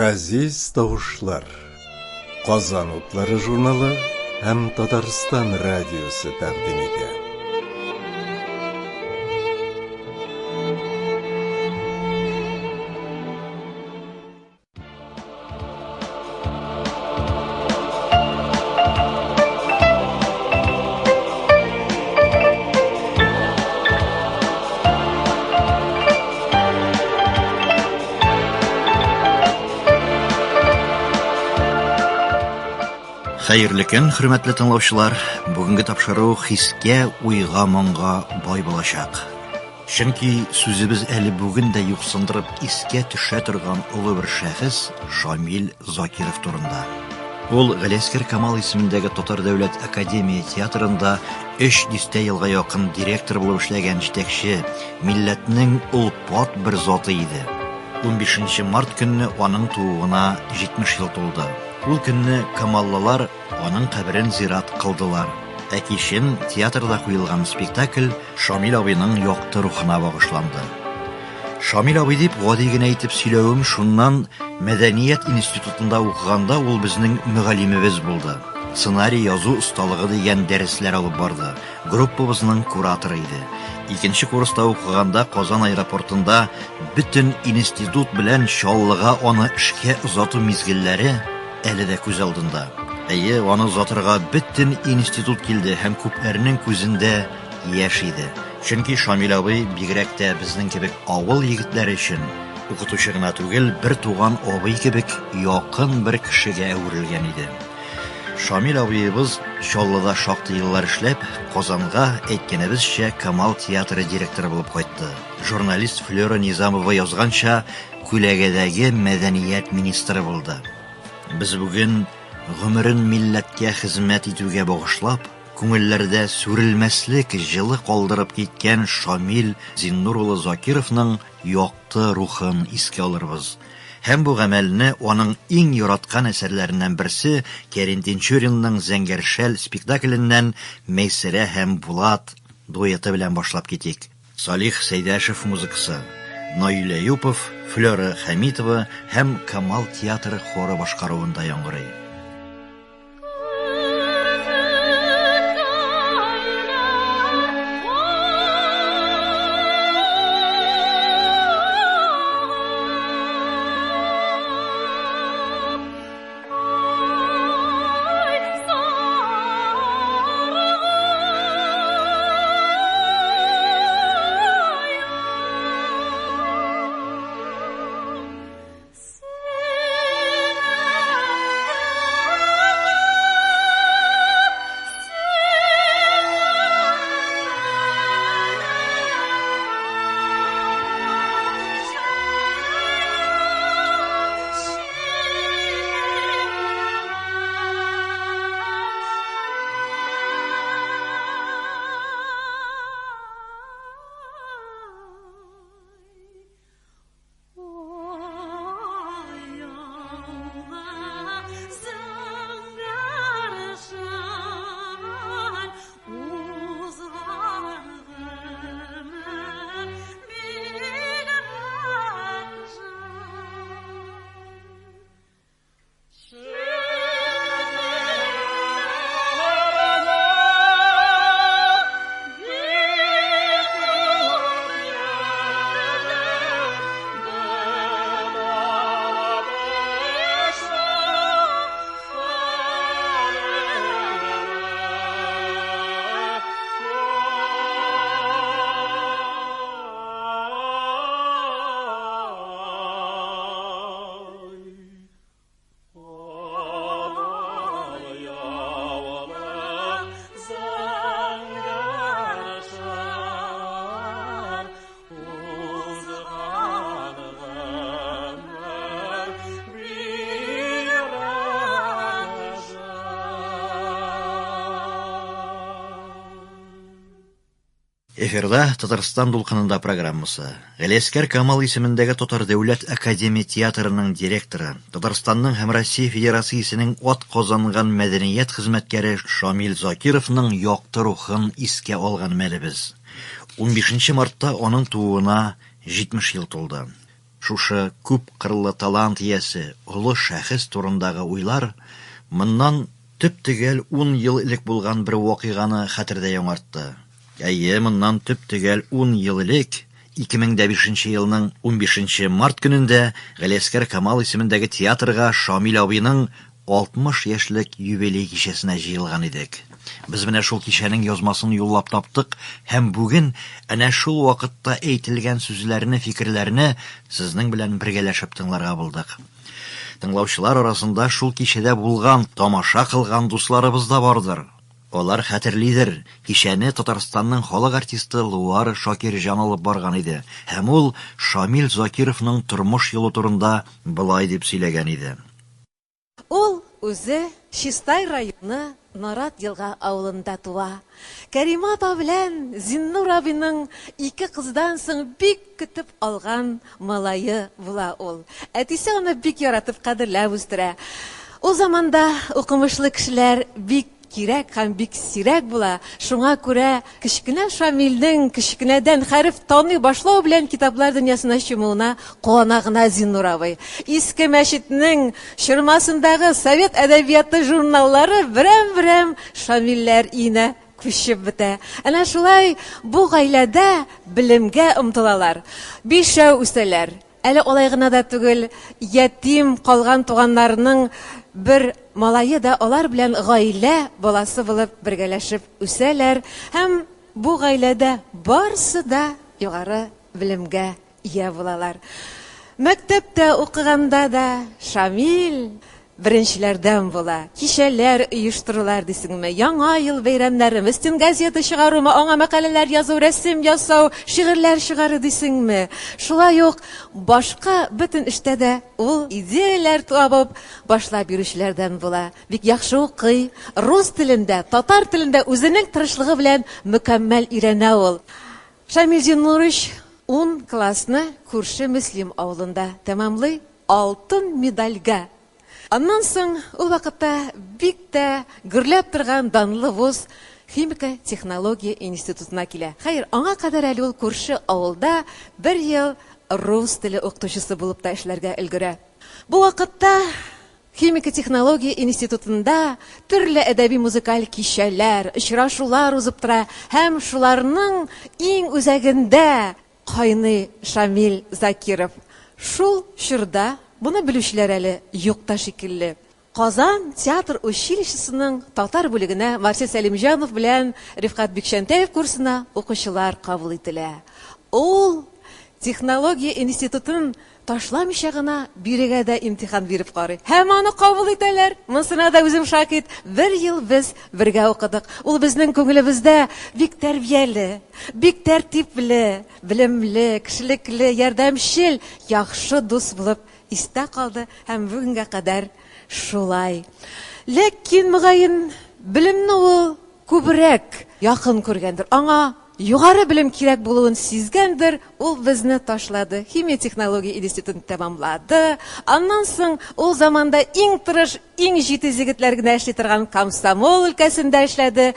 Газиз тавышлар. Казан утлары журналы һәм Татарстан радиосы тәкъдим итә. Хәерле көн, хөрмәтле тыңлаучылар. Бүгенге тапшыру хискә, уйга, моңга бай булачак. Чөнки сүзебез әле бүген дә юксындырып искә төшә торган олы бер шәхес Шамил Закиров турында. Ул Галиәсгар Камал исемендәге Татар дәүләт академия театрында өч дистә елга якын директор булып эшләгән җитәкче, милләтнең олпат бер заты иде. 15 март көнне аның тууына 70 ел тулды. Ул көнне камаллылар аның каберен зират кылдылар. Ә кичен театрда куелган спектакль Шамил абыйның якты рухына багышланды. Шамил абый дип гади генә итеп сөйләвем шуннан, мәдәният институтында укыганда ул безнең мөгаллимебез булды. Сценарий язу осталыгы дигән дәресләр алып барды. Группабызның кураторы иде. Икенче курста укыганда Казан аэропортында бөтен институт белән Чаллыга аны эшкә озату мизгелләре әле дә күз алдында. Әйе, аны озатырга бөтен институт килде һәм күпләрнең күзендә яшь иде. Чөнки Шамил абый бигрәк тә безнең кебек авыл егетләре өчен укытучы гына түгел, бер туган абый кебек якын бер кешегә әверелгән иде. Шамил абыебыз Чаллыда шактый еллар эшләп, Казанга, әйткәнебезчә, Камал театры директоры булып кайтты. Журналист Флера Низамова язганча, күләгәдәге мәдәният министры булды. Без бүген гомерен милләткә хезмәт итүгә багышлап, күңелләрдә сүрелмәслек җылы калдырып киткән Шамил Зиннур улы Закировның якты рухын искә алырбыз. Һәм бу гамәлне аның иң яраткан әсәрләреннән берсе Кәрим Тинчуринның Зәңгәр шәл спектакленнән Мәйсәрә һәм Булат дуэты белән башлап китик. Салих Сәйдәшев музыкасы, Наил Әюпов, Флера Хәмитова һәм Камал театры хоры башкаруында яңгырый. Эфирда Татарстан дулкынында программасы. Галиәскәр Камал исемендәге Татар дәүләт академия театрының директоры, Татарстанның һәм Россия Федерациясенең ат казанган мәдәният хезмәткәре Шамил Закировның якты рухын искә алган мәлебез. 15 мартта аның тууына 70 ел тулды. Шушы күпкырлы талант иясе, олы шәхес турындагы уйлар моннан төп-төгәл ун ел элек булган бер вакыйганы хәтердә яңартты. Әйе, моннан төп-төгәл ун ел элек, 2005 нче елның унбишенче март көнендә Галиәсгар Камал исемендәге театрга Шамил абыйның 60 яшьлек юбилей кичәсенә җыелган идек. Без менә шул кичәнең язмасын юллап таптык һәм бүген әнә шул вакытта әйтелгән сүзләрне, фикерләрне сезнең белән бергәләшеп тыңларга булдык. Тыңлаучылар арасында шул кичәдә булган, тамаша кылган дусларыбыз да бардыр. Алар хәтерлидер, кичәне Татарстанның халык артисты Луар Шакирҗан алып барган иде һәм ул Шамил Закировның тормыш юлы турында болай дип сөйләгән иде. Ул үзе Чистай районы Нарат Елга авылында туа. Кәримә апа белән Зиннур абыйның ике кыздан соң бик көтеп алган малае була ул. Әтисе аны бик яратып, кадерләп үстерә. Ул заманда укымышлы кешеләр бик кирәк һәм бик сирәк була. Шуңа күрә кечкенә Шамилнең кечкенәдән хәреф таный башлау белән китаплар дөньясына чумуына куана гына Зиннур абый. Иске мәчетнең чормасындагы совет әдәбияты журналлары берәм-берәм Шамилләр өенә күчеп бетә. Әнә шулай бу гаиләдә белемгә омтылалар. Бишәү үсәләр. Әле алай гына да түгел, ятим калган туганнарының бер малае да алар белән гаилә баласы булып бергәләшеп үсәләр һәм бу гаиләдә барсы да югары белемгә ия булалар. Мәктәптә укыганда да Шамил беренчеләрдән була. Кичәләр оештырулар дисеңме, Яңа ел бәйрәмнәреме, стенгазета чыгарумы, аңа мәкаләләр язу, рәсем ясау, шигырьләр чыгару дисеңме. Шулай ук башка бөтен эштә дә ул идеяләр табып, башлап йөрүчеләрдән була. Бик яхшы укый, рус телен дә, татар телен дә үзенең тырышлыгы белән мөкәммәл өйрәнә ул. Шамил Зиннурович ун классны күрше Мөслим авылында тәмамлый, алтын медальгә. Аннан соң ул вакытта бик тә гөрләп торган данлы вуз химика-технология институтына килә. Хәер, аңа кадәр әле ул күрше авылда бер ел рус теле укытучысы булып та эшләргә өлгерә. Бу вакытта химика-технология институтында төрле әдәби-музыкаль кичәләр, очрашулар узып тора һәм шуларның иң үзәгендә Кайный Шамил Закиров. Шул чорда, моны белүчеләр әле юк та шикелле, Казан театр училищесының татар бүлегенә Марсель Сәлимҗанов белән Рифкать Бикчәнтәев курсына укучылар кабул ителә. Ул технология институтын Ташламыйча гына бирегә дә имтихан биреп карый. Һәм аны кабул итәләр. Монысына да үзем шакит. Бер ел без бергә укыдык. Ул безнең күңелебездә бик тәрбияле, бик тәртипле, белемле, кешелекле, ярдәмчел, яхшы дус булып истә калды һәм бүгенгә кадәр шулай. Ләкин, мөгаен, белемне ул күбрәк якын күргәндер. Аңа югары белем кирәк булуын сизгәндер, ул безне ташлады. Химия-технология институтын тәмамлады. Аннан соң ул заманда иң тырыш, иң җитез егетләр генә эшли торган комсомол өлкәсендә эшләде.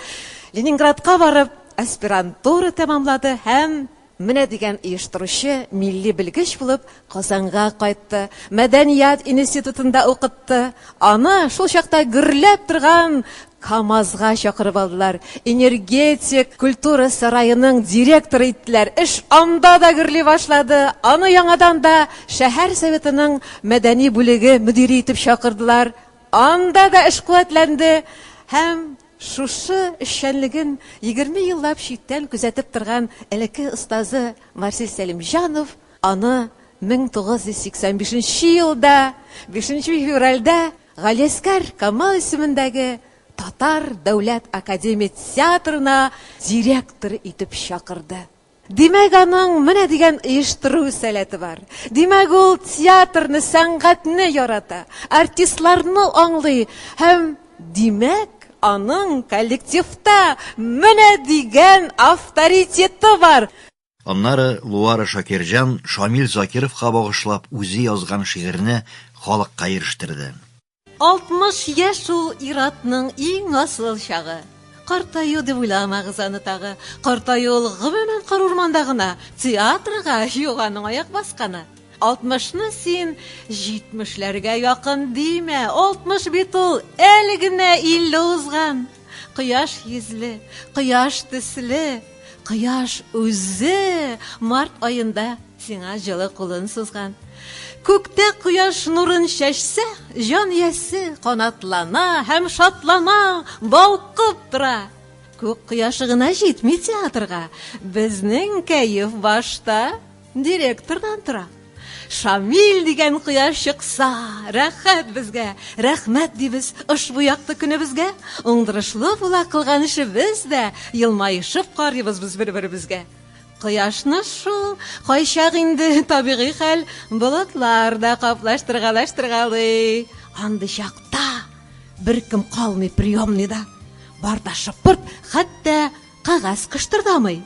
Ленинградка барып, аспирантура тәмамлады һәм Менә дигән оештыручы, милли белгеч булып Казанга кайтты, мәдәният институтында укытты. Аны шул чакта гөрләп торган КАМАЗга чакырып алдылар. Энергетик культура сараеның директоры иттеләр. Эш анда да гөрли башлады. Аны яңадан да шәһәр советының мәдәни бүлеге мөдире итеп чакырдылар. Анда да эш куәтләнде һәм Шушы эшчәнлеген 20 еллап читтән күзәтеп торган элекке остазы Марсель Сәлимҗанов аны 1985 нче елда, 5 нче февральдә Галиәсгар Камал исемендәге Татар дәүләт академия театрына директор итеп чакырды. Димәк, аның менә дигән оештыру сәләте бар. Димәк, ул театрны, сәнгатьне ярата, артистларны аңлый һәм, димәк, аның коллективта менә дигән авторитеты бар. Аннары Луара Шакирҗан Шамил Закировка багышлап үзе язган шигырьне халыкка ирештерде. 60 яшь ул ир-атның иң асыл чагы. Картаю дип уйламагыз аны тагы. Картаю ул гомумән карурманда гына, театрга юк аның аяк басканы. Алтмышны син җитмешләргә якын димә, 60 бит ул әле генә 50 узган. Кояш йөзле, кояш төсле, кояш үзе март аенда сиңа җылы кулын сузган. Күктә кояш нурын чәчсә, җан иясе канатлана һәм шатлана, балкып тора. Күк кояшы гына җитми театрга. Безнең кәеф башта директордан тора. Шамил дигән кояш чыкса, рәхәт безгә, рәхмәт дибез ошбу якты көнебезгә. Уңдырышлы була кылган эшебез дә, елмаешып карыйбыз без бер-беребезгә. Кояшны шул, кайчак инде табигый хәл, болытлар да каплаштыргалаштыргалый. Андый чакта беркем калмый приемныйда. Бар да шыпырт, хәтта кәгазь кыштырдамый.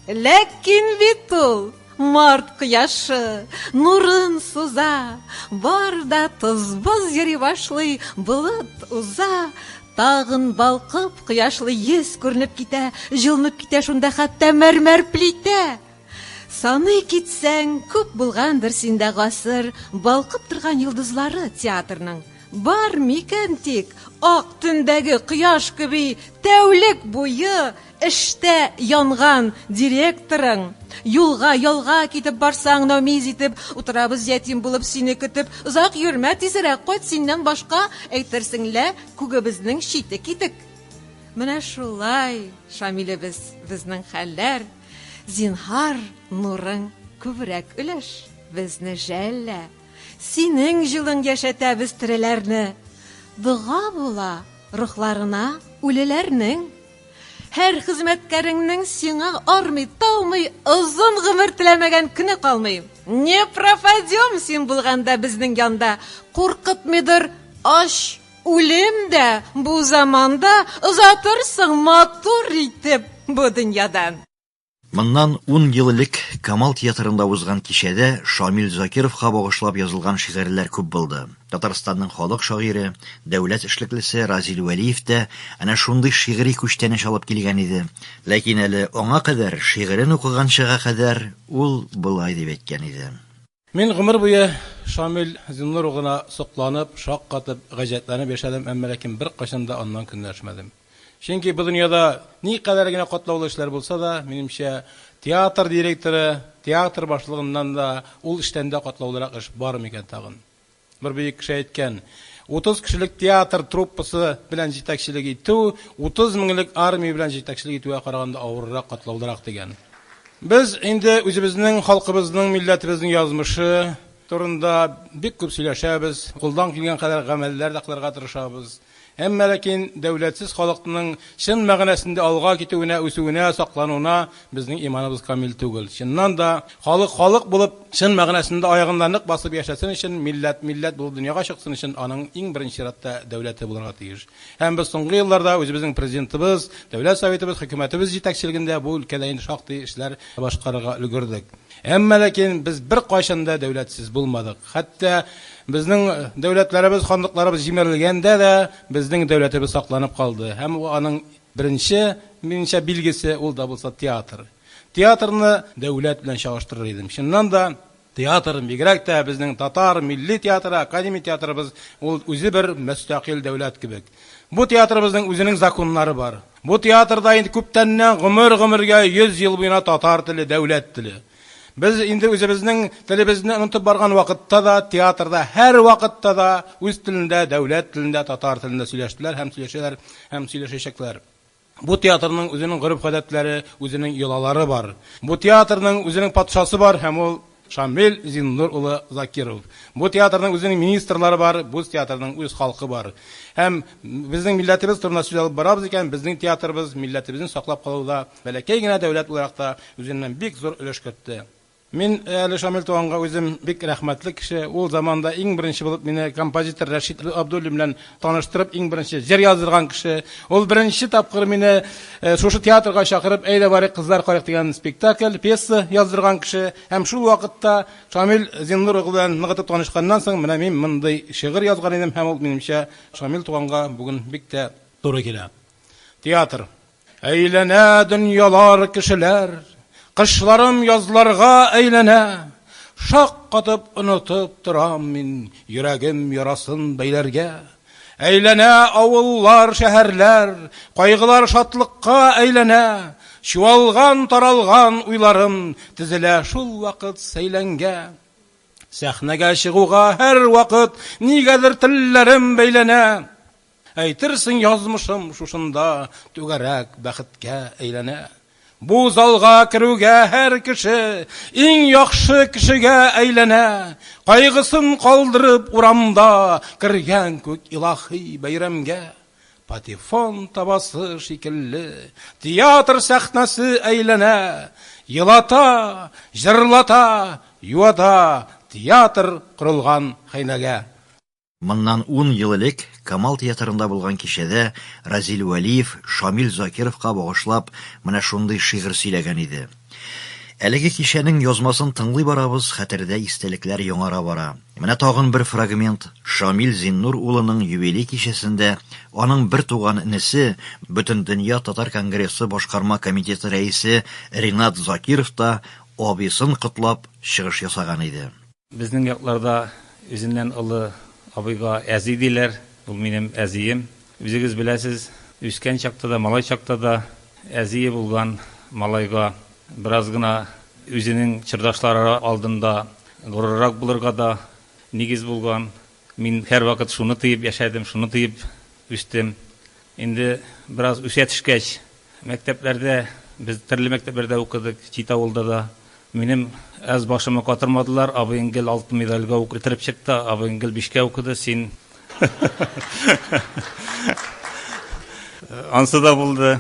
Ләкин бит ул март кояшы нурын суза, бар да тыз-быз йөри башлый, болыт уза, тагын балкып кояшлы йөз күренеп китә, җылынып китә шунда хәтта мәрмәр плитә. Саный китсәң, күп булгандыр синдә гасыр балкып торган йолдызлары театрның. Бар микән тик ак төндәге кояш кеби тәүлек буе эштә янган директорың? Юлга, ялга китеп барсаң, нәүмиз итеп, утырабыз ятим булып сине көтеп, озак йөрмә, тизрәк кайт, синнән башка, әйтерсең лә, күгебезнең чите китек. Менә шулай, Шамилебез, безнең хәлләр. Зинһар, нурың күбрәк өләш, безне жәллә. Синең җылың яшәтә без тереләрне. Дога була рухларына үлеләрнең. Һәр хезмәткәреңнең сиңа армый-талмый озын гомер теләмәгән көне калмый. Не пропадем син булганда безнең янда. Куркытмыйдыр ач үлем дә бу заманда, озатырсың матур итеп бу дөньядан. Моннан ун ел элек Камал театрында узган кичәдә Шамил Закировка багышлап язылган шигырьләр күп булды. Татарстанның халык шагыйре, дәүләт эшлеклесе Разил Вәлиев тә әнә шундый шигъри күчтәнәч алып килгән иде. Ләкин әле аңа кадәр, шигырен укыганчыга кадәр ул болай дип әйткән иде. Мин гомер буе Шамил Зиннур улына сокланып, шаккатып, гаҗәпләнеп яшәдем, әмма ләкин беркайчан да аннан көнләшмәдем. Чөнки бу дөньяда никадәр генә катлаулы эшләр булса да, минемчә, театр директоры, театр башлыгыннан да, ул эштән дә катлаулырак эш бар микән тагын? Бер бөек кеше әйткән, 30 кешелек театр труппасы белән җитәкчелек итү, 30 меңлек армия белән җитәкчелек итүгә караганда авыррак, катлаулырак дигән. Без инде үзебезнең халкыбызның, милләтебезнең язмышы турында бик күп сөйләшәбез, кулдан килгән кадәр гамәлләр дә кылырга тырышабыз. Әмма ләкин дәүләтсез халыкның чын мәгънәсендә алга китүенә, үсүенә, саклануына безнең иманыбыз камил түгел. Чыннан да, халык халык булып, чын мәгънәсендә аягында нык басып яшәсен өчен, милләт милләт булып дөньяга чыксын өчен аның иң беренче чиратта дәүләте булырга тиеш. Һәм без соңгы елларда үзебезнең Президентыбыз, Дәүләт Советыбыз, хөкүмәтебез җитәкчелегендә бу өлкәдә инде шактый эшләр башкарырга өлгердек. Әмма ләкин без беркайчан да дәүләтсез булмадык. Хәтта безнең дәүләтләребез, ханлыкларыбыз җимерелгәндә дә безнең дәүләтебез сакланып калды. Һәм аның беренче, минемчә, билгесе ул да булса театр. Театрны дәүләт белән чагыштырыр идем. Чыннан да, театр, бигрәк тә безнең татар милли театры, академия театрыбыз, ул үзе бер мөстәкыйль дәүләт кебек. Бу театрыбызның үзенең законнары бар. Бу театрда инде күптәннән гомер-гомергә 100 ел буена татар теле, дәүләт теле. Без инде үзебезнең телебезне онытып барган вакытта да театрда һәр вакытта да үз телендә, дәүләт телендә, татар телендә сөйләштеләр һәм сөйләшәләр һәм сөйләшәчәкләр. Бу театрның үзенең гореф-гадәтләре, үзенең йолалары бар. Бу театрның үзенең патшасы бар һәм ул Шамил Зиннур улы Закиров. Бу театрның үзенең министрлары бар, бу театрның үз халкы бар. Һәм безнең милләтебез турында сүз алып барабыз икән, безнең театрыбыз милләтебезне саклап калуда бәләкәй генә дәүләт буларак та үзеннән бик зур өлеш кертте. Мин әле Шамил туганга үзем бик рәхмәтле кеше. Ул заманда иң беренче булып мине композитор Рәшит Абдуллин белән таныштырып, иң беренче җыр яздырган кеше. Ул беренче тапкыр мине шушы театрга чакырып, Әйдә барыйк, кызлар карыйк дигән спектакль, пьеса яздырган кеше. Һәм шул вакытта Шамил Зиннур углы белән ныгытып танышканнан соң, менә мин мондый шигырь язган идем һәм ул, минемчә, Шамил туганга бүген бик тә туры килә. Театр. Әйләнә дөньялар, кешеләр, Кышларым язларга әйләнә. Шаккатып онытып торам мин йөрәгем ярасын бәйләргә. Әйләнә авыллар, шәһәрләр, кайгылар шатлыкка әйләнә. Чуалган, таралган уйларым тезелә шул вакыт сәйләнгә. Сәхнәгә чыгуга һәрвакыт нигәдер телләрем бәйләнә. Әйтерсең, язмышым шушында түгәрәк бәхеткә әйләнә. Бу залга керүгә һәр кеше иң яхшы кешегә әйләнә. Кайгысын калдырып урамда кергән күк илаһи бәйрәмгә. Патефон табасы шикелле театр сәхнәсе әйләнә. Елата, җырлата, юата театр корылган хәйләгә. Моннан ун ел элек Камал театрында булган кичәдә Разил Вәлиев Шамил Закировка багышлап менә шундый шигырь сөйләгән иде. Әлеге кичәнең язмасын тыңлый барабыз, хәтердә истәлекләр яңара бара. Менә тагын бер фрагмент, Шамил Зиннур улының юбилей кичәсендә аның бертуган энесе, Бөтендөнья татар конгрессы башкарма комитеты рәисе Ринат Закиров та абыйсын котлап чыгыш ясаган иде. Безнең якларда үзеннән олы абыйга әзи диләр. Ул минем әзием. Үзегез беләсез, үскән чакта да, малай чакта да әзие булган малайга бераз гына үзенең чордашлары алдында горур-рак булырга да нигез булган. Мин һәрвакыт шуны тоеп яшәдем, шуны тоеп үстем. Инде бераз үсә төшкәч, Мәктәпләрдә, без төрле мәктәпләрдә укыдык, чит авылда да. Минем әз башымны катырмадылар, абыең гел алтын медальгә ук бетереп чыкты, абыең гел бишкә укыды, син. Ансы да булды.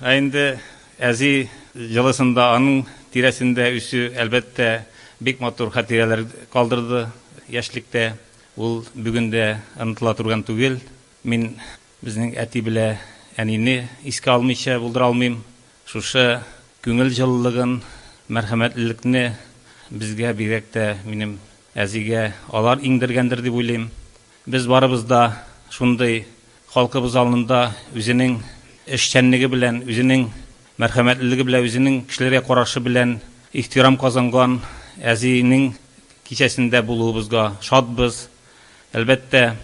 Ә инде әзи җылысында, аның тирәсендә үсү, әлбәттә, бик матур хатирәләр калдырды яшьлектә. Ул бүген дә онытыла торган түгел. Мин Безнең әти белә әнине искә алмыйча булдыра алмыйм. Шушы күңел җылылыгын, мәрхәмәтлелекне безгә, бигрәк тә минем әзигә алар иңдергәндер дип уйлыйм. Без барыбыз да шундый халкыбыз алдында үзенең эшчәнлеге белән, үзенең мәрхәмәтлелеге белән, үзенең кешеләргә карашы белән ихтирам казанган әзинең кичәсендә булуыбызга шатбыз. Әлбәттә,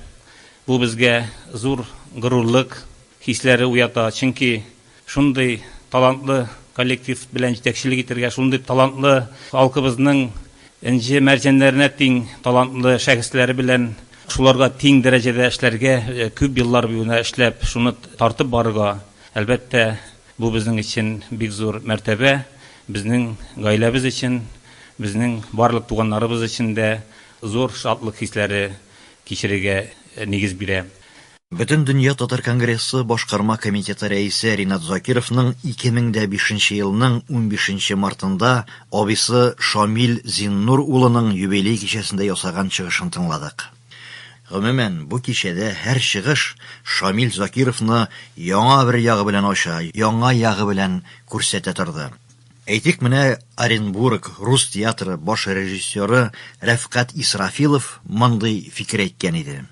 бу безгә зур горурлык хисләре уята, чөнки шундый талантлы коллектив белән җитәкчелек итәргә, шундый талантлы халкыбызның энҗе-мәрҗәннәренә тиң талантлы шәхесләре белән шуларга тиң дәрәҗәдә эшләргә, күп еллар буена эшләп, шуны тартып барырга, әлбәттә, бу безнең өчен бик зур мәртәбә, безнең гаиләбез өчен, безнең барлык туганнарыбыз өчен дә зур шатлык хисләре кичерергә нигез бирә. Бөтендөнья татар конгрессы башкарма комитеты рәисе Ринат Закировның 2005 нче елның унбишенче мартында абыйсы Шамил Зиннур улының юбилей кичәсендә ясаган чыгышын тыңладык. Гомумән, бу кичәдә һәр чыгыш Шамил Закировны яңа бер ягы белән ача, яңа ягы белән күрсәтә торды. Әйтик, менә Оренбург рус театры баш режиссеры Рәфкать Исрафилов мондый фикер әйткән иде.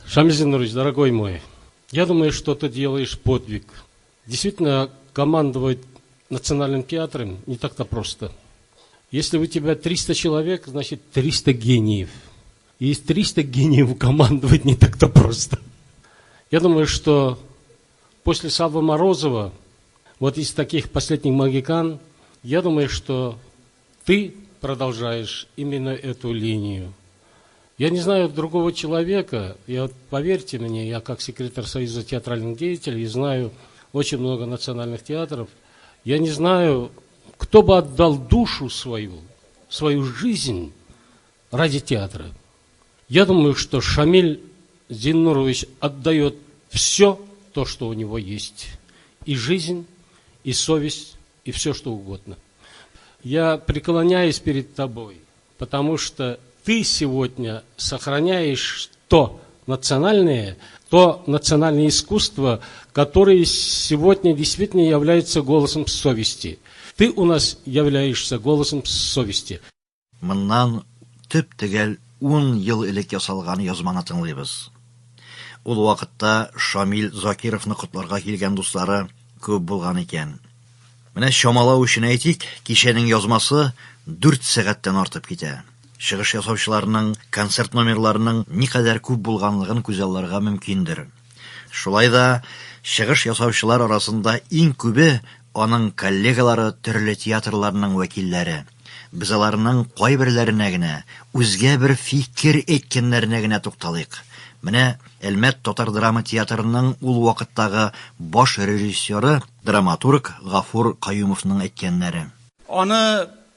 Шамил Зиннурович, дорогой мой, я думаю, что ты делаешь подвиг. Действительно, командовать национальным театром не так-то просто. Если у тебя 300 человек, значит 300 гениев. И из 300 гениев командовать не так-то просто. Я думаю, что после Саввы Морозова, вот из таких последних могикан, я думаю, что ты продолжаешь именно эту линию. Я не знаю другого человека, я, поверьте мне, я как секретарь Союза театральных деятелей знаю очень много национальных театров. Я не знаю, кто бы отдал душу свою, свою жизнь ради театра. Я думаю, что Шамиль Зиннурович отдает все то, что у него есть. И жизнь, и совесть, и все, что угодно. Я преклоняюсь перед тобой, потому что ты сегодня сохраняешь то национальное, то национальное искусство, которое сегодня действительно является голосом совести. Ты у нас являешься голосом совести. Моннан төп-төгәл ун ел элек ясалган язманы тыңлыйбыз. Ул вакытта Шамил Закировны котларга килгән дуслары күп булган икән. Менә чамалау өчен әйтик, кичәнең язмасы дүрт сәгатьтән артып китә. Чыгыш ясаучыларның концерт номерларының никадәр күп булганлыгын күзалларга мөмкиндер. Шулай да чыгыш ясаучылар арасында иң күбе аның коллегалары төрле театрларның вәкилләре. Без аларның кайберләренә генә, үзгә бер фикер әйткәннәренә генә тукталыйк. Менә Әлмәт татар драма театрының ул вакыттагы баш режиссеры, драматург Гафур Каюмовның әйткәннәре. Аны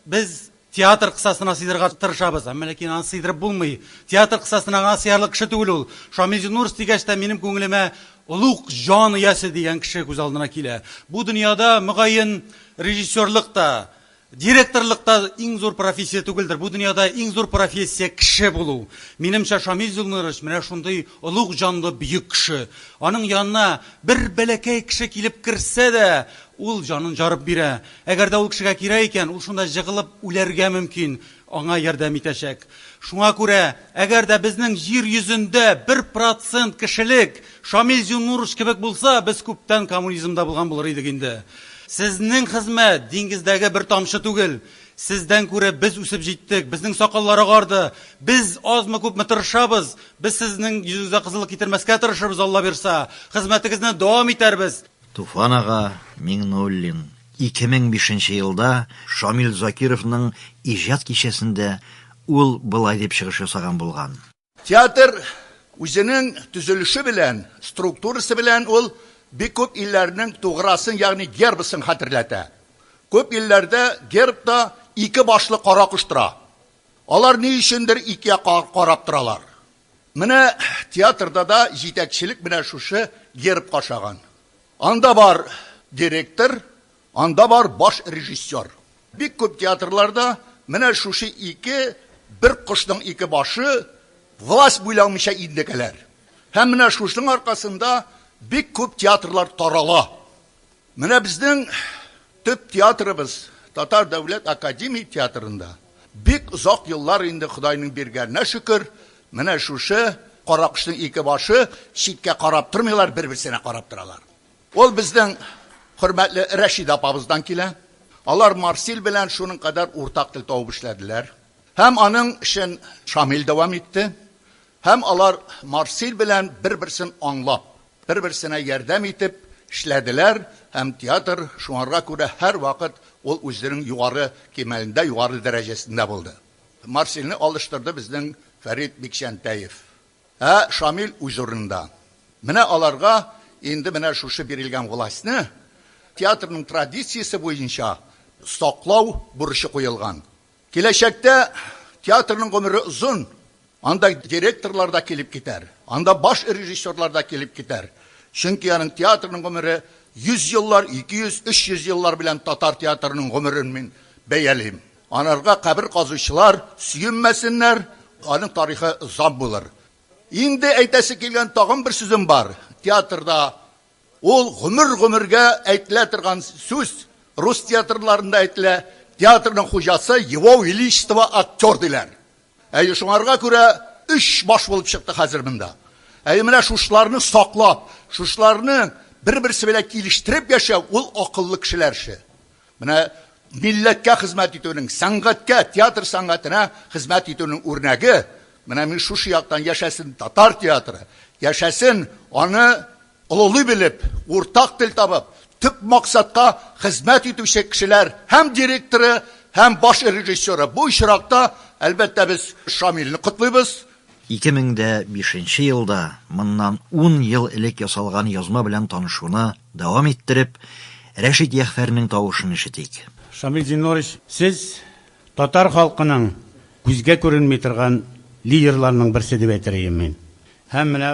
без театр кысасына сыйдырырга тырышабыз, әмма ләкин аны сыйдырып булмый. Театр кысасына гына сыярлык кеше түгел ул. Шамил Зиннуров дигәч тә минем күңелемә олуг җан иясе дигән кеше күз алдына килә. Бу дөньяда, мөгаен, режиссерлык та, директорлык та иң зур профессия түгелдер. Бу дөньяда иң зур профессия кеше булу. Минемчә, Шамил Зиннурович менә шундый олуг җанлы бөек кеше. Аның янына бер бәләкәй кеше килеп керсә дә, ул җанын жарып бирә. Әгәр дә ул кешегә кирәк икән, ул шунда җыгылып үләргә мөмкин, аңа ярдәм итәчәк. Шуңа күрә, әгәр дә безнең җир йөзендә 1% кешелек Шамил Зиннурович кебек булса, без күптән коммунизмда булган булыр идек инде. Сезнең хезмәт диңгездәге бер тамчы түгел. Сездән күрә без үсеп җиттек, безнең сакаллар агарды. Без азмы-күпме тырышабыз, без сезнең йөзегезгә кызыллык китермәскә тырышырбыз, Алла бирса. Хезмәтегезне дәвам итәрбез. Туфан ага Миңнуллин 2005 нче елда Шамил Закировның иҗат кичәсендә ул болай дип чыгыш ясаган булган. Театр үзенең төзелеше белән, структурасы белән ул бик күп илләрнең туграсын, ягъни гербысын хәтерләтә. Күп илләрдә гербта ике башлы каракош тора. Алар ни өчендер ике якка карап торалар. Менә театрда да җитәкчелек менә шушы гербка ошаган. Анда бар директор, анда бар баш режиссер. Бик күп театрларда менә шушы ике бер кошның ике башы власть буйламыйча интегәләр. Һәм менә шушының аркасында бик күп театрлар тарала. Менә безнең төп театрыбыз Татар дәүләт академия театрында бик озак еллар инде Ходайның биргәненә шөкер, менә шушы каракошның ике башы читкә карап тормыйлар, бер-берсенә карап торалар. Ул безнең хөрмәтле Рәшидә апабыздан килә. Алар Марсил белән шуның кадәр уртак тел табып эшләделәр. Һәм аның эшен Шамил дәвам итте. Һәм алар Марсил белән бер-берсен аңлап, бер-берсенә ярдәм итеп эшләделәр һәм театр шуңарга күрә һәрвакыт ул үзенең югары кимәлендә, югары дәрәҗәсендә булды. Марсилне алыштырды безнең Фәрит Бикчәнтәев. Ә Шамил үз урынында. Менә аларга инде менә шушы бирелгән властьны театрның традициясе буенча саклау бурычы куелган. Киләчәктә театрның гомере озын, анда директорлар да килеп китәр, анда баш режиссерлар да килеп китәр. Чөнки аның театрның гомере 100 еллар, 200, 300 еллар белән татар театрының гомерен мин бәялим. Анарга кабер казучылар сөенмәсеннәр, аның тарихы озак булыр. Инде әйтәсе килгән тагын бер сүзем бар. Театрда ул гомер-гомергә әйтелә торган сүз, рус театрларында әйтелә, театрның хуҗасы его величество актер диләр. Әйе, шуңарга күрә өч баш булып чыкты хәзер монда. Әйе, менә шушыларны саклап, шушыларны бер-берсе белән килештереп яшәү ул акыллы кешеләр эше. Менә милләткә хезмәт итүнең, сәнгатькә, театр сәнгатенә хезмәт итүнең үрнәге. Менә мин шушы яктан яшәсен татар театры, яшәсен аны олылый белеп, уртак тел табып, төп максатка хезмәт итүче кешеләр һәм директоры, һәм баш режиссеры. Бу очракта, әлбәттә, без Шамилне котлыйбыз. 2005 нче елда, моннан ун ел элек ясалган язма белән танышуны дәвам иттереп, Рәшит Ягъфәрнең тавышын ишетик. Шамил Зиннурович, сез татар халкының күзгә күренми торган лидерларының берсе дип әйтер идем мин. Һәм менә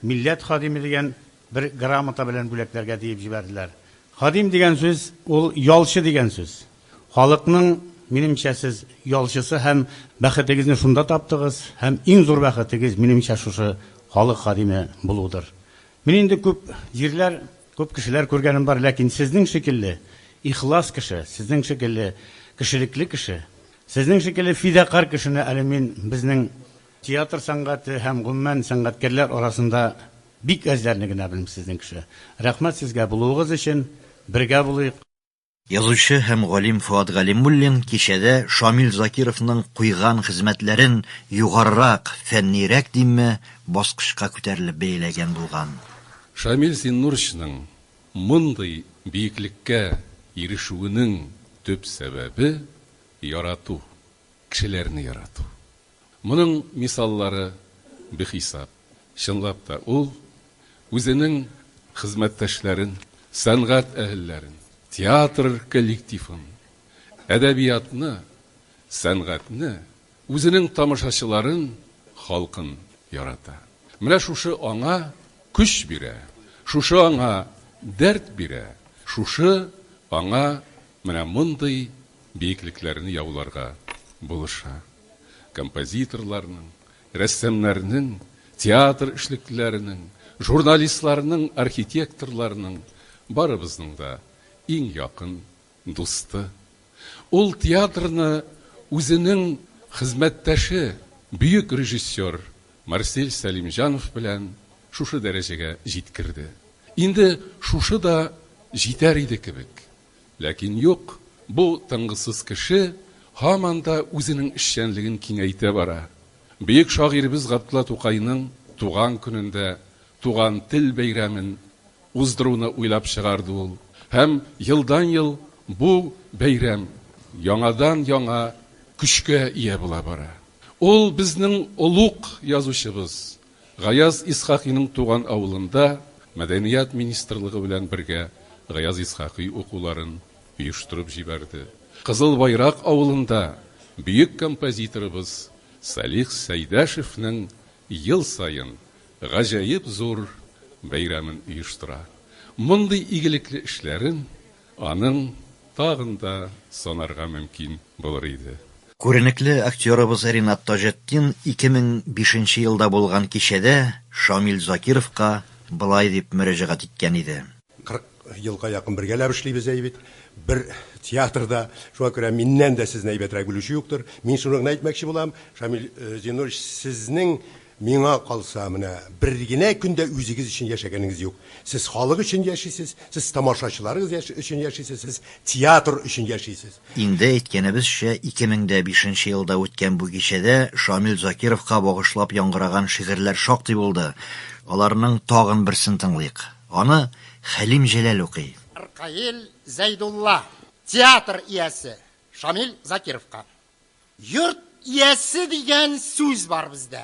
Милләт хадиме дигән бер грамота белән бүләкләргә диеп җибәрделәр. Хадим дигән сүз ул ялчы дигән сүз. Халыкның, минемчә, сез ялчысы һәм бәхетегезне шунда таптыгыз, һәм иң зур бәхетегез, минемчә, шушы халык хадиме булудыр. Мин инде күп җирләр, күп кешеләр күргәнем бар, ләкин сезнең шикелле ихлас кеше, сезнең шикелле кешелекле кеше, сезнең шикелле фидакарь кешене әле мин безнең театр сәнгате һәм гомумән сәнгатькәрләр арасында бик әзләрне генә белим сезнең кеше. Рәхмәт сезгә булуыгыз өчен, бергә булыйк. Язучы һәм галим Фоат Галимуллин кичәдә Шамил Закировның куйган хезмәтләрен югарырак, фәннирәк димме, баскычка күтәрелеп бәяләгән булган. Шамил Зиннуровичның мондый биеклеккә ирешүенең төп сәбәбе, ярату, кешеләрне ярату. Моның мисаллары бихисап. Чынлап та, ул үзенең хезмәттәшләрен, сәнгать әһелләрен, театр коллективын, әдәбиятны, сәнгатьне, үзенең тамашачыларын, халкын ярата. Менә шушы аңа көч бирә, шушы аңа дәрт бирә, шушы аңа менә мондый биеклекләрне яуларга булыша. Композиторларның, рәссамнарның, театр эшлеклеләренең, журналистларның, архитекторларның, барыбызның да иң якын дусты. Ул театрны үзенең хезмәттәше, бөек режиссер Марсель Сәлимҗанов белән шушы дәрәҗәгә җиткерде. Инде шушы да җитәр иде кебек. Ләкин юк, бу тынгысыз кеше һаман да үзенең эшчәнлеген киңәйтә бара. Бөек шагыйребез Габдулла Тукайның туган көнендә Туган тел бәйрәмен уздыруны уйлап чыгарды ул. Һәм елдан-ел бу бәйрәм яңадан-яңа көчкә ия була бара. Ул безнең олуг язучыбыз Гаяз Исхакыйның туган авылында Мәдәният министрлыгы белән бергә Гаяз Исхакый укуларын оештырып җибәрде. Кызыл Байрак авылында бөек композиторыбыз Салих Сәйдәшевнең ел саен гаҗәеп зур бәйрәмен оештыра. Мондый игелекле эшләрен аның тагын да санарга мөмкин булыр иде. Күренекле актерыбыз Ринат Таҗетдин 2005 нче елда булган кичәдә Шамил Закировка болай дип мөрәҗәгать иткән иде. 40 елга якын бергәләп эшлибез әй бит, бер театрда. Шуңа күрә миннән дә сезне әйбәтрәк белүче юктыр. Мин шуны гына әйтмәкче булам, Шамил Зиннурович, сезнең Миңа калса, менә бер генә көн дә үзегез өчен яшәгәнегез юк. Сез халык өчен яшисез, сез тамашачыларыгыз өчен яшисез, сез театр өчен яшисез. Инде әйткәнебезчә, 2005 нче елда үткән бу кичәдә Шамил Закировка багышлап яңгыраган шигырьләр шактый булды. Аларның тагын берсен тыңлыйк. Аны Хәлим Җәләл укый. Ркаил Зәйдулла, театр иясе Шамил Закировка. Йорт иясе дигән сүз бар бездә.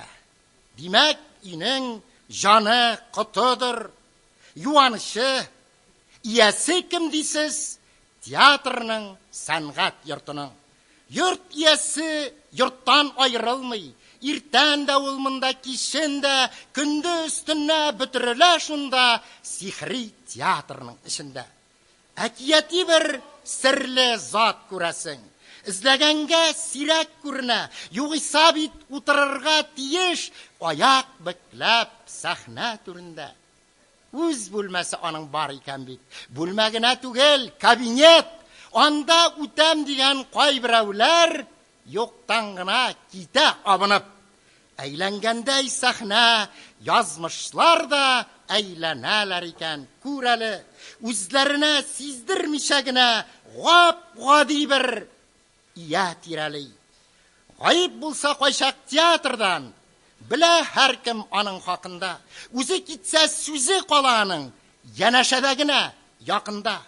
Димәк, өйнең җаны, котыдыр, юанычы. Иясе кем дисез? Театрның, сәнгать йортының. Йорт иясе йорттан аерылмый. Иртән дә ул монда, кичен дә, көндез, төнлә бөтерелә шунда сихри театрның эчендә. Әкияти бер серле зат күрәсең. Эзләгәнгә сирәк күренә, югыйсә бит утырырга тиеш аяк бөкләп сәхнә түрендә. Үз бүлмәсе аның бар икән бит. Бүлмә генә түгел, кабинет! Анда үтәм дигән кайберәүләр Юктан гына китә абынып. Әйләнгәндәй сәхнә, язмышлар да әйләнәләр икән, күр әле, үзләренә сиздермичә генә гап-гади бер ия тирәли. Гаип булса кайчак театрдан, белә һәркем аның хакында. Үзе китсә, сүзе кала аның, янәшәдә генә, якында.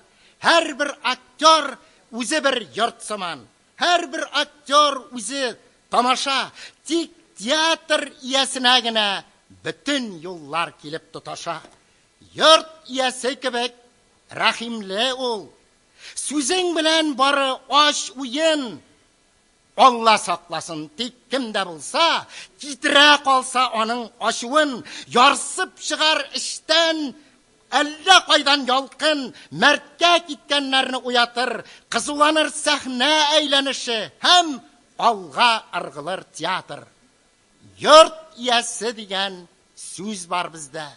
Һәрбер актер үзе бер йорт сыман. Һәрбер актер үзе тамаша, тик театр иясенә генә бөтен юллар килеп тоташа. Йорт иясе кебек рәхимле ул. Сүзең белән бары ач уен. Алла сакласын, тик кем дә булса китерә калса аның ачуын, ярсып чыгар эчтән Әллә кайдан ялкын, мәрткә киткәннәрне уятыр, кызуланыр сәхнә әйләнеше һәм алга ыргылыр театр. Йорт иясе дигән сүз бар бездә.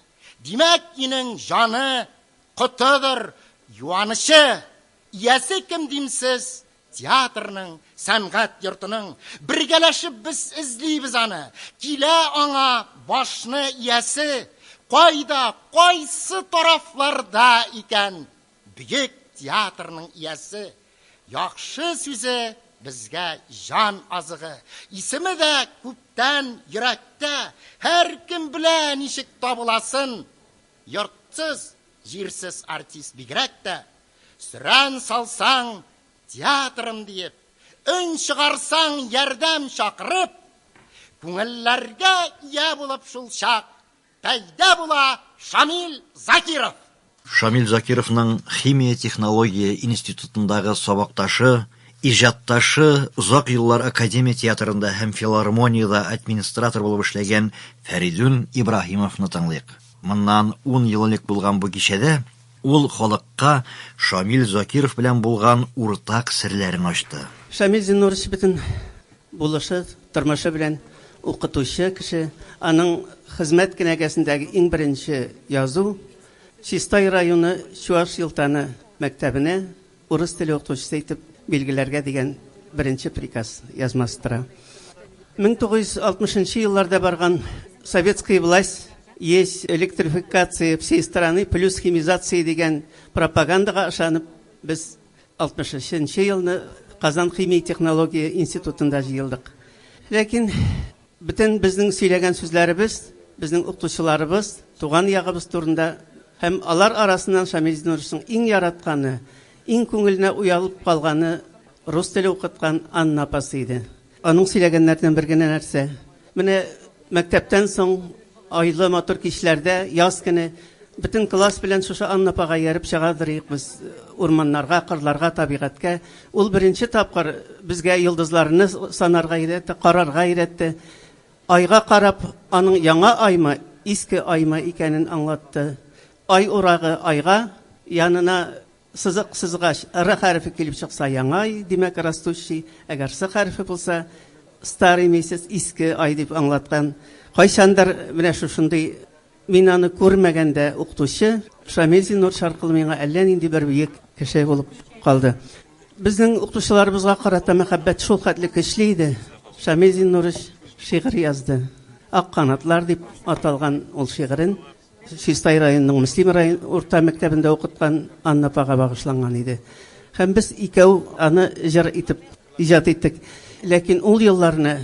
Димәк, өйнең җаны, котыдыр, юанычы. Иясе кем димсез, Театрның, сәнгать йортының. Бергәләшеп без эзлибез аны. Килә аңа башны иясе. Кайда, кайсы тарафларда икән бөек театрның иясе. Яхшы сүзе безгә җан азыгы. Исеме дә күптән йөрәктә, һәркем белә ничек табыласын. Йортсыз, җирсез артист бигрәк тә. Сөрән салсаң, театрым диеп, өн чыгарсаң, ярдәм чакырып, күңелләргә ия булып шулчак пәйда була Шамил Закиров. Шамил Закировның химия-технология институтындагы сабакташы, иҗатташы, озак еллар академия театрында һәм филармониядә администратор булып эшләгән Фәридун Ибраһимовны тыңлыйк. Моннан ун ел элек булган бу кичәдә ул халыкка Шамил Закиров белән булган уртак серләрен ачты. Шамил Зиннурович бөтен булышы, тормышы белән укытучы кеше. Аның хезмәт кенәгәсендәге иң беренче язу Чистай районы Чуаш Елтаны мәктәбенә урыс теле укытучысы итеп билгеләргә дигән беренче приказ язмасы тора. 1960 елларда барган советская власть есть электрификация всей страны плюс химизация дигән пропагандага ышанып, без 63 елны Казан химия технология институтында җыелдык. Ләкин бөтен безнең сөйләгән сүзләребез, безнең укытучыларыбыз, туган ягыбыз турында һәм алар арасыннан Шамил Зиннуровичның иң яратканы, иң күңеленә уялып калганы рус теле укыткан Анна апасы иде. Аның сөйләгәннәреннән бер генә нәрсә. Менә мәктәптән соң айлы матур кичләрдә, яз көне бөтен класс белән шушы Анна апага ияреп чыгадыр идек без урманнарга, кырларга, табигатькә. Ул беренче тапкыр безгә йолдызларны санарга өйрәтте, карарга өйрәтте. Айга карап, аның яңа аймы, иске аймы икәнен аңлатты. Ай урагы айга, янына сызык сызгач, Р хәрефе килеп чыкса, яңа ай, димәк, растущий, әгәр С хәрефе булса, старый месяц, иске ай дип аңлаткан. Кайчандыр менә шушындый мин аны күрмәгәндә укытучы Шамил Зиннур аркылы миңа әллә нинди бер бөек кеше булып калды. Безнең укытучыларыбызга карата мәхәббәт шул хәтле көчле иде. Шамил Зиннурович шигырь язды. Ак канатлар дип аталган ул шигырен Чистай районының Мөслим район урта мәктәбендә укыткан Анна апага багышланган иде. Һәм без икәү аны җыр итеп иҗат иттек. Ләкин ул елларны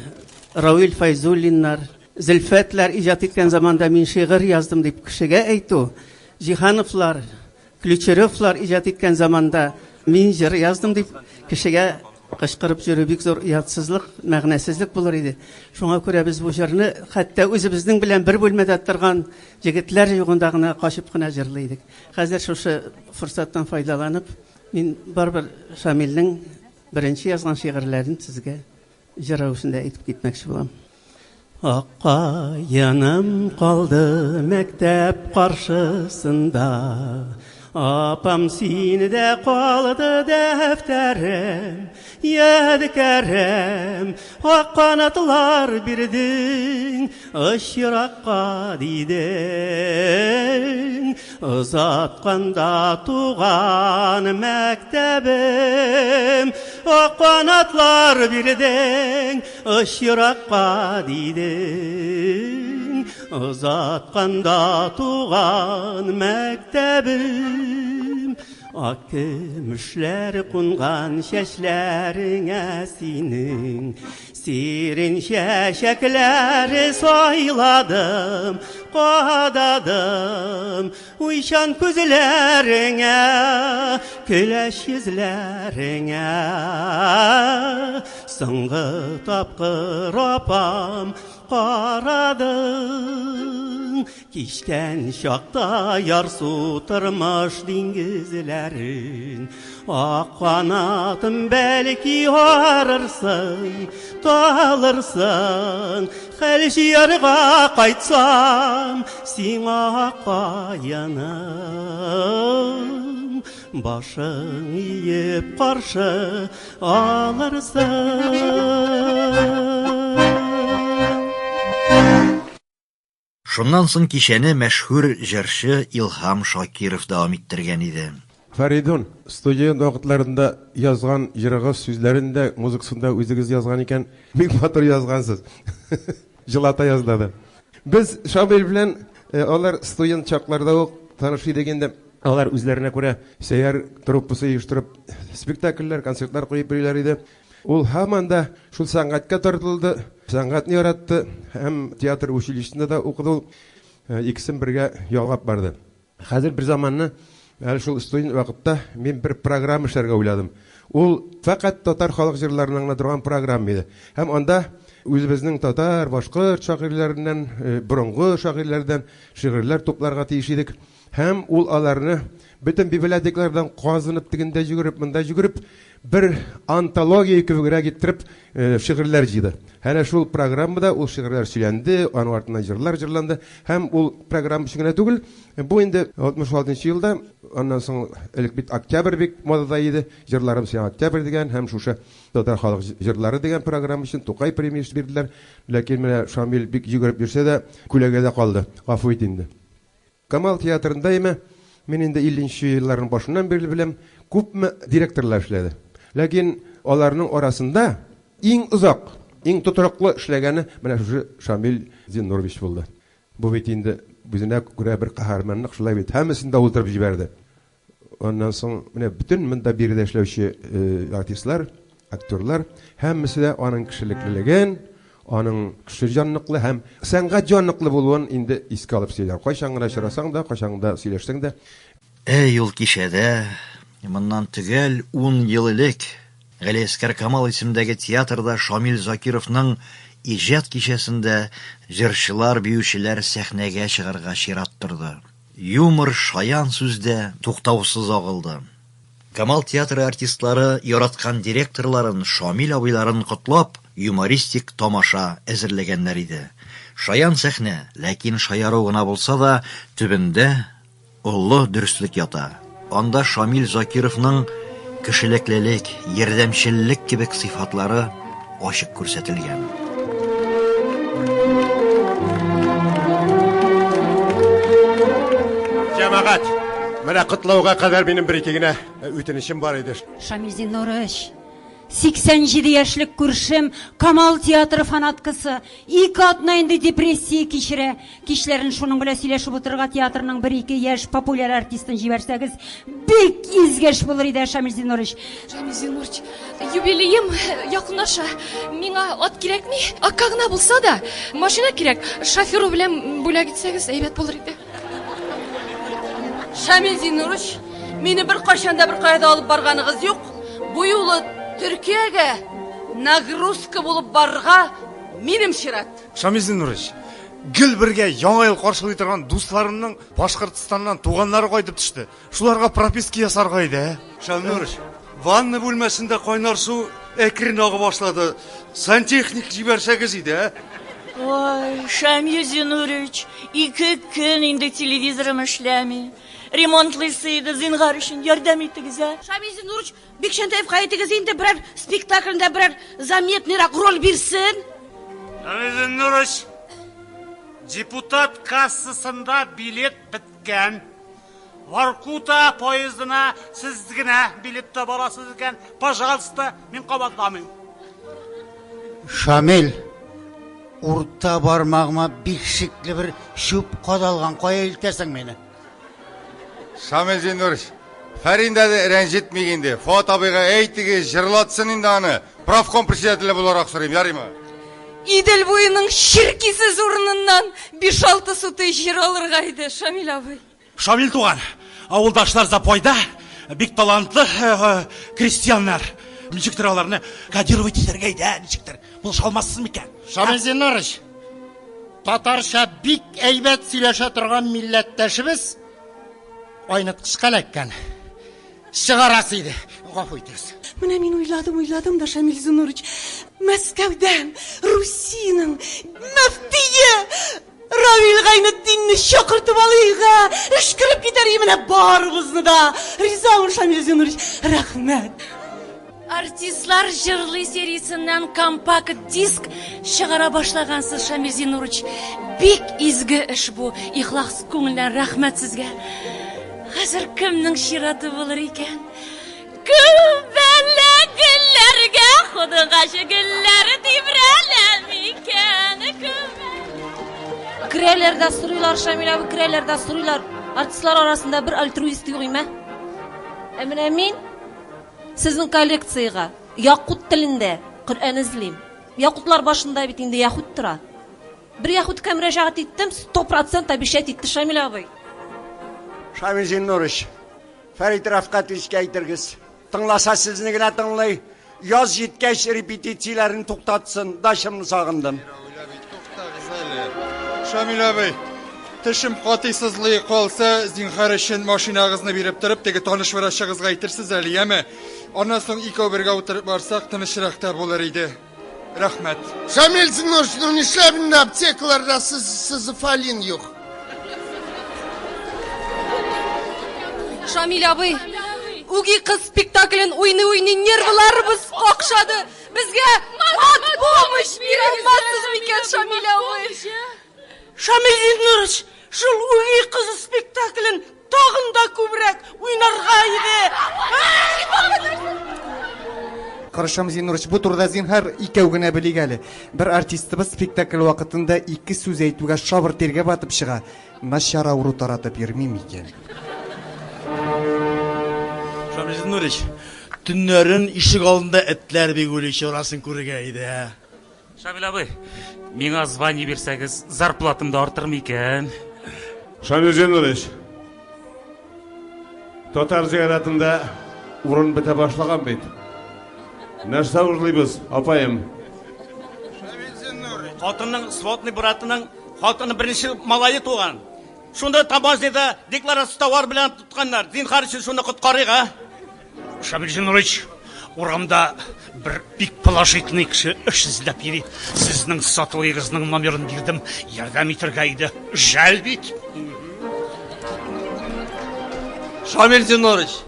Равил Файзуллиннар, Зөлфәтләр иҗат иткән заманда мин шигырь яздым дип кешегә әйтү, Җиһановлар, Ключеревлар иҗат иткән заманда мин җыр яздым дип кешегә кычкырып йөрү бик зур оятсызлык, мәгънәсезлек булыр иде. Шуңа күрә без бу җырны хәтта үзебезнең белән бер бүлмәдә торган егетләр югында гына качып кына җырлый идек. Хәзер шушы форсаттан файдаланып, мин барыбер Шамилнең беренче язган шигырьләрен сезгә җыр рәвешендә әйтеп китмәкче булам. Аккаеным калды мәктәп каршысында, Апам синдә калды дәфтәрем, ядкәрем, Ак канатлар бирдең, оч еракка дидең. Озатканда туган мәктәбем, Ак канатлар бирдең, оч еракка дидең. Озатканда туган мәктәбем, Ак көмешләр кунган чәчләреңә синең, Сирень чәчәкләре сайладым, кададым, Уйчан күзләреңә, көләч йөзләреңә. Соңгы тапкыр апам карадың, Кичкән чакта ярсу тормыш диңгезләрен. Ак канатым бәлки арырсың, талырсың, Хәл җыярга кайтсам, сиңа каеным. Башың иеп каршы алырсың. Шуннан соң кичәне мәшһүр җырчы Илһам Шакиров дәвам иттергән иде. Фәридун, студент вакытларында язган җырыгыз сүзләрен дә, музыкасын да үзегез язган икән. Бик матур язгансыз. Җылата язлады. Без Шамил белән алар студент чакларда ук таныш идек инде. Алар үзләренә күрә сәяр труппасы оештырып, спектакльләр, концертлар куеп йөриләр иде. Ул һаман да шул сәнгатькә тартылды, сәнгатьне яратты һәм театр училищесында да укыды ул. Икесен бергә ялгап барды. Хәзер бер заманны, әле шул студент вакытта, мин бер программа эшләргә уйладым. Ул фәкать татар халык җырларыннан гына торган программа иде. Һәм анда үзебезнең татар, башкорт шагыйрьләреннән, борынгы шагыйрьләрдән шигырьләр тупларга тиеш идек. Һәм ул аларны бөтен библиотекалардан казынып, тегендә йөгереп, монда йөгереп, бер антология кебегрәк иттереп шигырьләр җыйды. Әнә шул программада ул шигырьләр сөйләнде, аның артыннан җырлар җырланды. Һәм ул программа өчен генә түгел, бу инде 66 нчы елда, аннан соң элек бит октябрь бик модада иде, Җырларым сиңа октябрь дигән һәм шушы Татар халык җырлары дигән программа өчен Тукай премиясе бирделәр. Ләкин менә Шамил бик йөгереп йөрсә дә, күләгәдә калды. Гафу ит инде. Камал театрында име, мин инде 50 нче елларның башыннан бирле беләм, күпме директорлар эшләде. Ләкин аларның арасында иң озак, иң тотрыклы эшләгәне менә шушы Шамил Зиннурович булды. Бу бит инде үзенә күрә бер каһарманлык, шулай бит, һәммәсен дә уздырып җибәрде. Аннан соң менә бөтен монда биредә эшләүче артистлар, актерлар, һәммәсе дә аның кешелеклелеген, аның кеше җанлыклы һәм сәнгать җанлыклы булуын инде искә алып сөйләр. Кайчан гына очрасаң да, кайчан гына сөйләшсәң дә. Әй, ул кичәдә, моннан төгәл ун ел элек, Галиәсгар Камал исемендәге театрда Шамил Закировның иҗат кичәсендә җырчылар, биючеләр сәхнәгә чыгарга чират торды. Юмор, шаян сүз дә туктаусыз агылды. Камал театры артистлары яраткан директорларын, Шамил абыйларын котлап, юмористик тамаша әзерләгәннәр иде. Шаян сәхнә, ләкин шаяру гына булса да, төбендә олы дөреслек ята. Анда Шамил Закировның кешелеклелек, ярдәмчеллек кебек сыйфатлары ачык күрсәтелгән. Җәмәгать, менә котлауга кадәр минем бер-ике генә үтенечем бар иде. Шамил Зиннурович, 87 яшьлек күршем, Камал театры фанаткасы, ике атна инде депрессия кичерә. Кичләрен шуның белән сөйләшеп утырырга театрның бер-ике яшь популяр артистын җибәрсәгез, бик изге эш булыр иде, Шамил Зиннурович. Шамил Зиннурович, юбилеем якынлаша. Миңа ат кирәкми, акка гына булса да, машина кирәк. Шоферы белән бүләк итсәгез, әйбәт булыр иде. Шамил Зиннурович, мине беркайчан да беркая да алып барганыгыз юк. Бу юлы Төркиягә нагрузка булып барырга минем чират. Шамил Зиннурович, гел бергә Яңа ел каршылый торган дусларымның Башкортстаннан туганнары кайтып төште. Шуларга прописка ясарга иде, ә? Шамил Нурович, ванна бүлмәсендә кайнар су әкрен ага башлады. Сантехник җибәрсәгез иде, ә? Ой, Шамил Зинурович, ике көн инде телевизорым эшләми. Ремонтлыйсы иде, зинһар өчен ярдәм итегез, ә? Шамил Зинурович, Бикчәнтәевка әйтегез инде, берәр спектаклендә берәр заметныйрак роль бирсен. Шамил Зиннурович, депутат кассасында билет беткән. Воркута поездына сез генә билет таба аласыз икән, пожалуйста, мин кабатламыйм. Шамил, урта бармагыма бик шикле бер чүп кадалган, кая илтәсең мине? Шамил Зиннурович, Фәриндәне рәнҗетмик инде. Фоат абыйга әйтегез, җырлатсын инде аны. Профком председателе буларак сорыйм, ярыймы? Идел буеның черкисез урыныннан биш-алты сутый җир алырга иде, Шамил абый. Шамил туган, авылдашлар запойда, бик талантлы крестьяннар. Ничектер аларны кодировать итәргә иде, ә, ничектер. Булыша алмассыз микән? Шамил Зиннурович, татарча бик әйбәт сөйләшә торган милләттәшебез айныткычка эләккән. Чыгарасы иде. Гафу итегез. Менә мин уйладым, уйладым да, Шамил Зиннурович, Мәскәүдән Русиянең мөфтие Равил Гайнетдинне чакыртып алыйк, ә? Өшкереп китәр иде менә барыбызны да. Ризамын, Шамил Зиннурович, рәхмәт. Артистлар җырлый сериясеннән компакт-диск чыгара башлагансыз, Шамил Зиннурович. Бик изге эш бу. Ихлас күңелдән рәхмәт сезгә. Хәзер кемнең чираты булыр икән? Күбәләк гөлләргә кунган гөлләр тибрәлә микән? Керәләр дә сорыйлар, Шамил абый, керәләр дә сорыйлар. Артистлар арасында бер альтруист юк име? Ә менә мин сезнең коллекциягә якут телендә Коръән эзлим. Якутлар башында бит инде яһүд тора. Бер яһүдкә мөрәҗәгать иттем, 100% обещать итте Шамил абый. Шамил Зиннурович, Фәрит Рафкатовичка әйтергез. Тыңласа сезне генә тыңлый. Яз җиткәч репетицияләрен туктатсын, дачамны сагындым. Шамил абый, тешем каты сызлый калса, зинһар өчен машинагызны биреп торып, теге таныш врачыгызга әйтерсез әле, яме? Аннан соң икәү бергә утырып барсак, тынычрак та булыр иде. Рәхмәт. Шамил Зиннурович, ну нишләп инде аптекаларда сизофалин юк? Шамил абый, үги кыз спектаклен уйный-уйный нервыларыбыз какшады. Безгә мат помощь бирә алмассыз микән, Шамил абый? Шамил Зиннурович, шул үги кызы спектаклен тагын да күбрәк уйнарга иде. Кара, Шамил Зиннурович, бу турыда зинһар икәү генә белик әле. Бер артистыбыз спектакль вакытында ике сүз әйтүгә шабыр тиргә батып чыга. Начар авыру таратып йөрми микән? Шамил Зиннурович, төннәрен ишек алдында этләр бик улый, чарасын күрергә иде, ә. Шамил абый, миңа звание бирсәгез, зарплатам да артыр микән? Шамил Зиннурович, татар зиратында урын бетә башлаган бит. Нәрсә уйлыйбыз, апаем? Хатынның сводный братының хатыны беренче малае туган. Шунда таможняда декларация товар белән тотканнар. Зинһар өчен шуны коткарыйк, а? Шамил Зиннурович, урамда бер бик положительный кеше эш эзләп йөри. Сезнең сотовыегызның номерын бирдем. Ярдәм итәргә иде. Жәл бит. Шамил Зиннурович,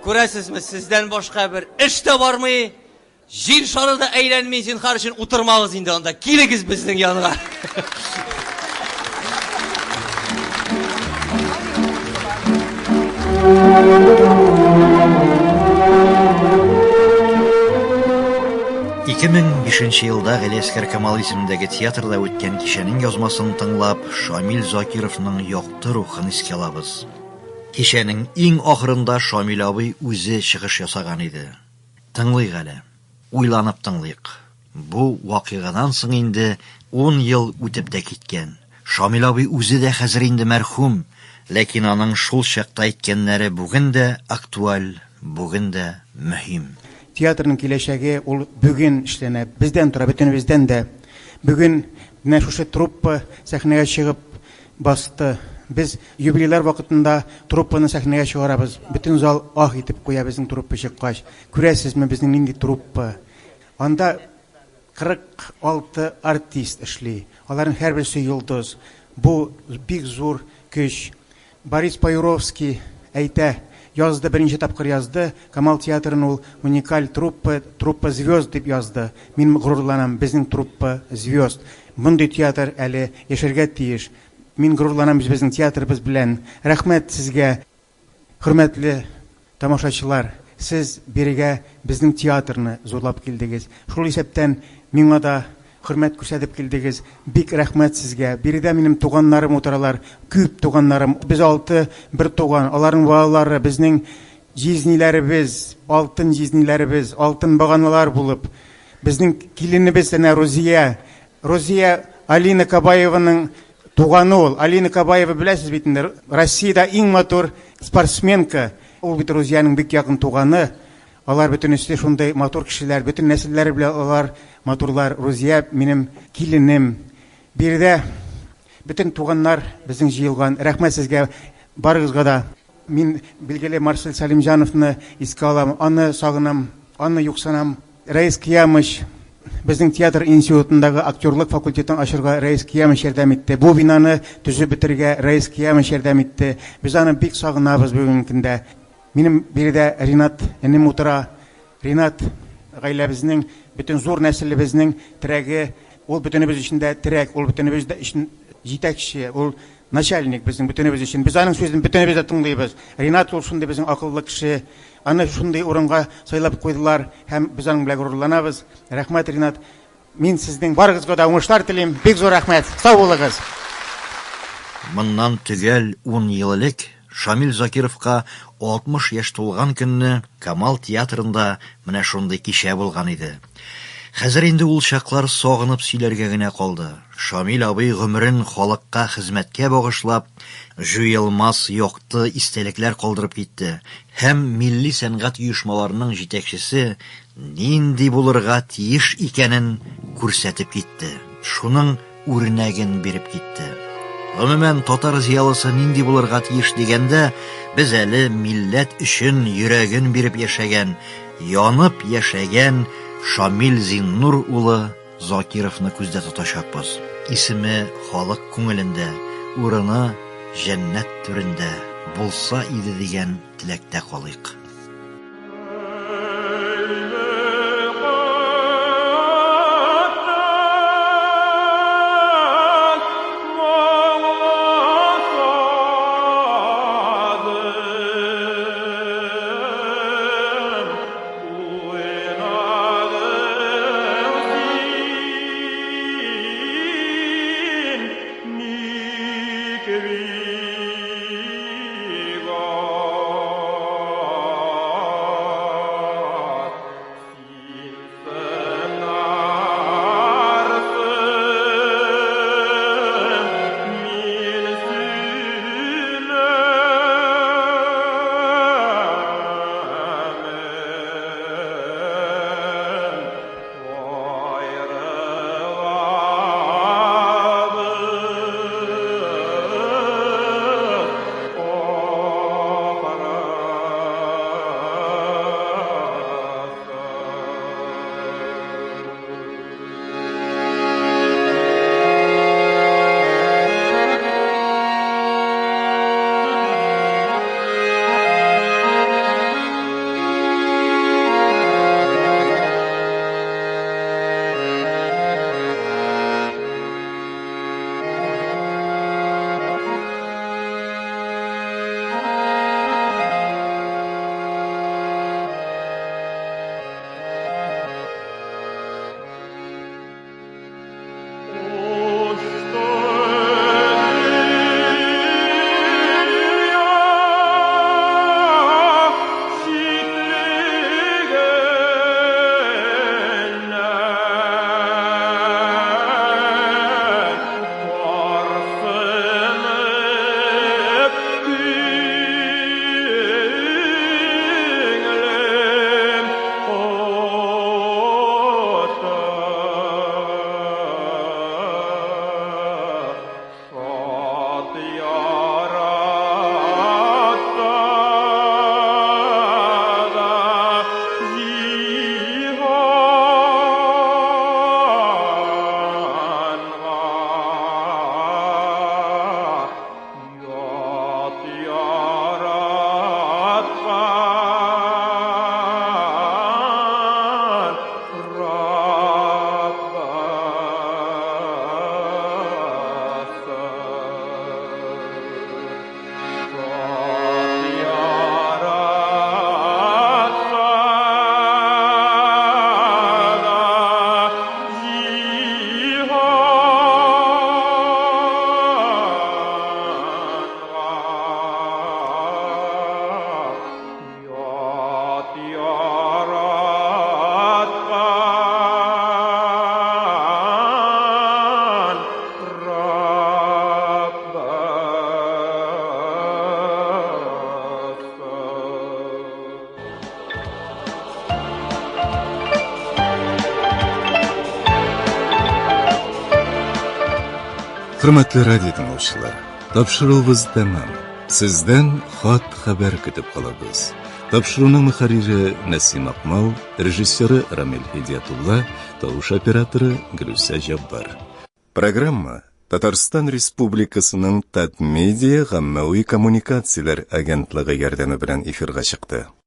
күрәсезме, сездән башка бер эш тә бармый, җир шары да әйләнми, зинһар өчен утырмагыз инде анда, килегез безнең янга. 2005 елда Галиәсгар Камал исемендәге театрда үткән кичәнең язмасын тыңлап, Шамил Закировның якты рухын искә алабыз. Кичәнең иң ахырында Шамил абый үзе чыгыш ясаган иде. Тыңлыйк әле. Уйланып тыңлыйк. Бу вакыйгадан соң инде 10 ел үтеп тә киткән. Шамил абый үзе дә хәзер инде мәрхүм, ләкин аның шул чакта әйткәннәре бүген дә актуаль, бүген дә мөһим. Театрның киләчәге ул бүген эшләнә, бездән тора, бөтенебездән дә. Бүген менә шушы труппа сәхнәгә чыгып басты. Без юбилейлар вакытында труппаны сәхнәгә чыгарабыз. Бөтен зал ах итеп куя безнең труппа чыккач. Күрәсезме, безнең нинди труппа? Анда 46 артист эшли. Аларның һәрберсе йолдыз. Бу бик зур көч. Борис Паюровский әйтә, язды, беренче тапкыр язды, Камал театрын ул уникаль труппа, труппа звезд дип язды. Мин горурланам, безнең труппа звезд. Мондый театр әле яшәргә тиеш. Мин горурланам безнең театрыбыз белән. Рәхмәт сезгә, хөрмәтле тамашачылар. Сез бирегә безнең театрны зурлап килдегез. Шул исәптән миңа да хөрмәт күрсәтеп килдегез. Бик рәхмәт сезгә. Биредә минем туганнарым утыралар, күп туганнарым. Без алты бер туган, аларның балалары, безнең җизниләребез, алтын җизниләребез, алтын баганалар булып. Безнең киленебез әнә Рузия. Рузия Алина Кабаеваның туганы ул. Алина Кабаева беләсез бит инде, Россиядә иң матур спортсменка. Ул бит Рузиянең бик якын туганы. Алар бөтенесе шундый матур кешеләр, бөтен нәселләре белән алар матурлар. Рузия минем киленем. Биредә бөтен туганнар безнең җыелган. Рәхмәт сезгә барыгызга да. Мин билгеле Марсель Сәлимҗановны искә алам, аны сагынам, аны юксынам. Рәис Кыямыч безнең театр институтындагы актерлык факультетын ачырга Рәис Кыямыч ярдәм итте. Бу бинаны төзеп бетерергә Рәис Кыямыч ярдәм итте. Без аны бик сагынабыз бүгенге көндә. Минем биредә Ринат энем утыра. Ринат гаиләбезнең, бөтен зур нәселебезнең терәге. Ул бөтенебез өчен дә терәк, ул бөтенебез дә өчен җитәкче, ул начальник безнең бөтенебез өчен. Без аның сүзен бөтенебез дә тыңлыйбыз. Ринат ул шундый безнең акыллы кеше. Аны шундый урынга сайлап куйдылар һәм без аның белән горурланабыз. Рәхмәт, Ринат. Мин сезнең барыгызга да уңышлар телим. Бик зур рәхмәт. Сау булыгыз. Моннан төгәл ун ел элек Шамил Закировка 60 яшь тулган көнне Камал театрында менә шундый кичә булган иде. Хәзер инде ул чаклар сагынып сөйләргә генә калды. Шамил абый гомерен халыкка хезмәткә багышлап, җуелмас якты истәлекләр калдырып китте һәм милли сәнгать оешмаларының җитәкчесе нинди булырга тиеш икәнен күрсәтеп китте. Шуның үрнәген биреп китте. Гомумән, татар зыялысы нинди булырга тиеш дигәндә, без әле милләт өчен йөрәген биреп яшәгән, янып яшәгән Шамил Зиннур улы Закировны күздә тотачакбыз. Исеме халык күңелендә, урыны җәннәт түрендә булса иде дигән теләктә калыйк. Хөрмәтле радио тыңлаучылар, тапшыруыбыз тәмам. Сездән хат хәбәр көтеп калабыз. Тапшыруның мөхәррире Нәсим Акмал, режиссеры Рамил Һидиятулла, тавыш операторы Гөлүсә Җаббар. Программа Татарстан Республикасының Татмедиа гаммәви коммуникацияләр агентлыгы ярдәме белән эфирга чыкты.